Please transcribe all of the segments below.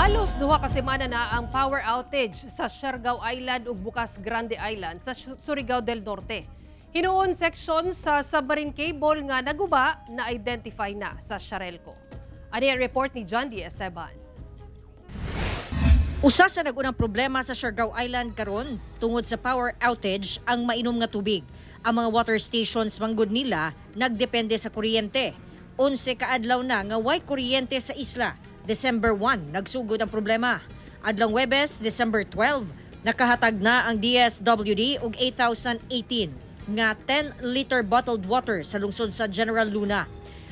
Halos 2 ka semana na ang power outage sa Siargao Island ug Bucas Grande Island sa Surigao del Norte. Hinuon section sa submarine cable nga naguba na identify na sa Charelco. Ani ang report ni John D. Esteban. Usa sa nag-unang problema sa Siargao Island karon tungod sa power outage ang mainom nga tubig. Ang mga water stations manggod nila nagdepende sa kuryente. 11 ka adlaw na nga way kuryente sa isla. December 1 nagsugod ang problema. Adlong Webes, December 12, nakahatag na ang DSWD og 8,018 nga 10-liter bottled water sa lungsod sa General Luna.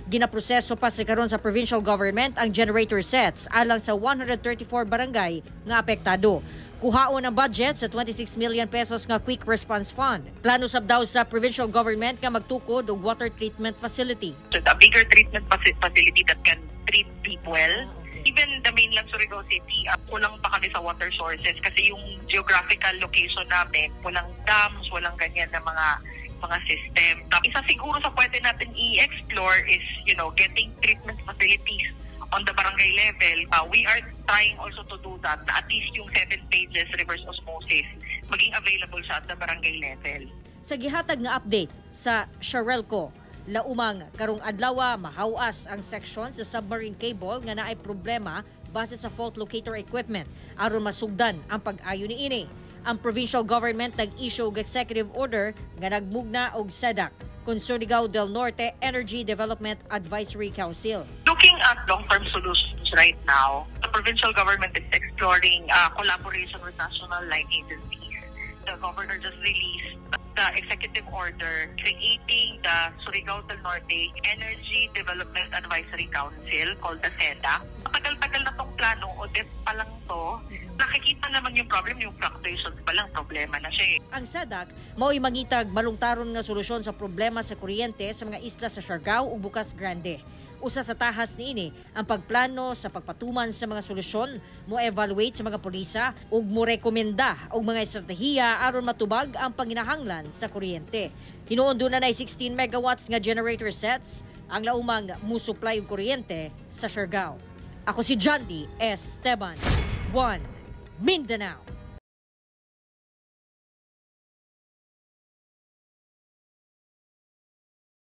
Ginaproseso pa sa karon sa provincial government ang generator sets alang sa 134 barangay nga apektado. Kuhaon ang budget sa 26 million pesos nga quick response fund. Plano sab daw sa provincial government nga magtukod og water treatment facility. So a bigger treatment facility that can treat deep well. Even the mainland Surigao City, kulang pa kami sa water sources kasi yung geographical location namin, walang dams, walang ganyan na mga system. Isa siguro sa pwede natin i-explore is getting treatment facilities on the barangay level. We are trying also to do that, na at least yung seven stages reverse osmosis maging available siya at the barangay level. Sa gihatag nga update sa Charelco, laumang karong adlaw mahawas ang seksyon sa submarine cable nga naay problema base sa fault locator equipment aron masugdan ang pag-ayo niini. Ang provincial government nag-issue og executive order nga nagmugna og SEDAC, kun Surigao del Norte Energy Development Advisory Council. Looking at long-term solutions right now, the provincial government is exploring collaboration with national line agencies. The governor just released the executive order creating the Surigao del Norte Energy Development Advisory Council called the SEDAC. Matagal-tagal na tong plano, o pa lang to. Nakikita naman yung problem, yung fluctuations pa lang, problema na siya eh. Ang SEDAC mao'y mangitag malungtaron nga solusyon sa problema sa kuryente sa mga isla sa Siargao ug Bucas Grande. Usa sa tahas niini ang pagplano sa pagpatuman sa mga solusyon, mo-evaluate sa mga polisa ug mo-rekomenda og mga estratehiya aron matubag ang panginahanglan sa kuryente. Hinuon duna na 16 megawatts nga generator sets ang laumang musupply og kuryente sa Siargao. Ako si John D. Esteban. 1 Mindanao.